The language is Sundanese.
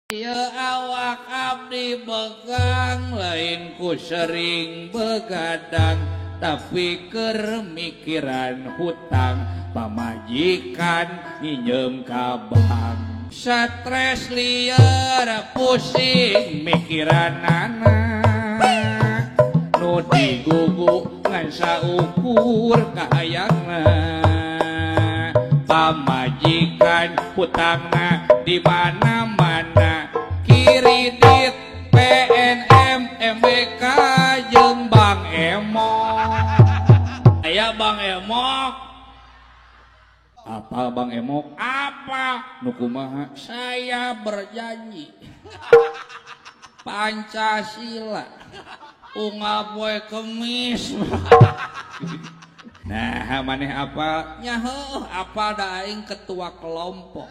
Ieu awak abdi begang lain ku sering begadang tapi keur mikiran hutang pamajikan nginjem ka bank. Stres lieur pusing mikiran anak nu digugu ngan saukur kahayangna pamajikan hutangna di mana-mana kiridit PNM MBK jeung Bank Emok. Aya Bank Emok. Apa Bank Emok? Apa? Nu kumaha? Saya berjanji Pancasila unggal poe Kemis. Nah, maneh apa? Nya heuh, apa da aing ketua kelompok.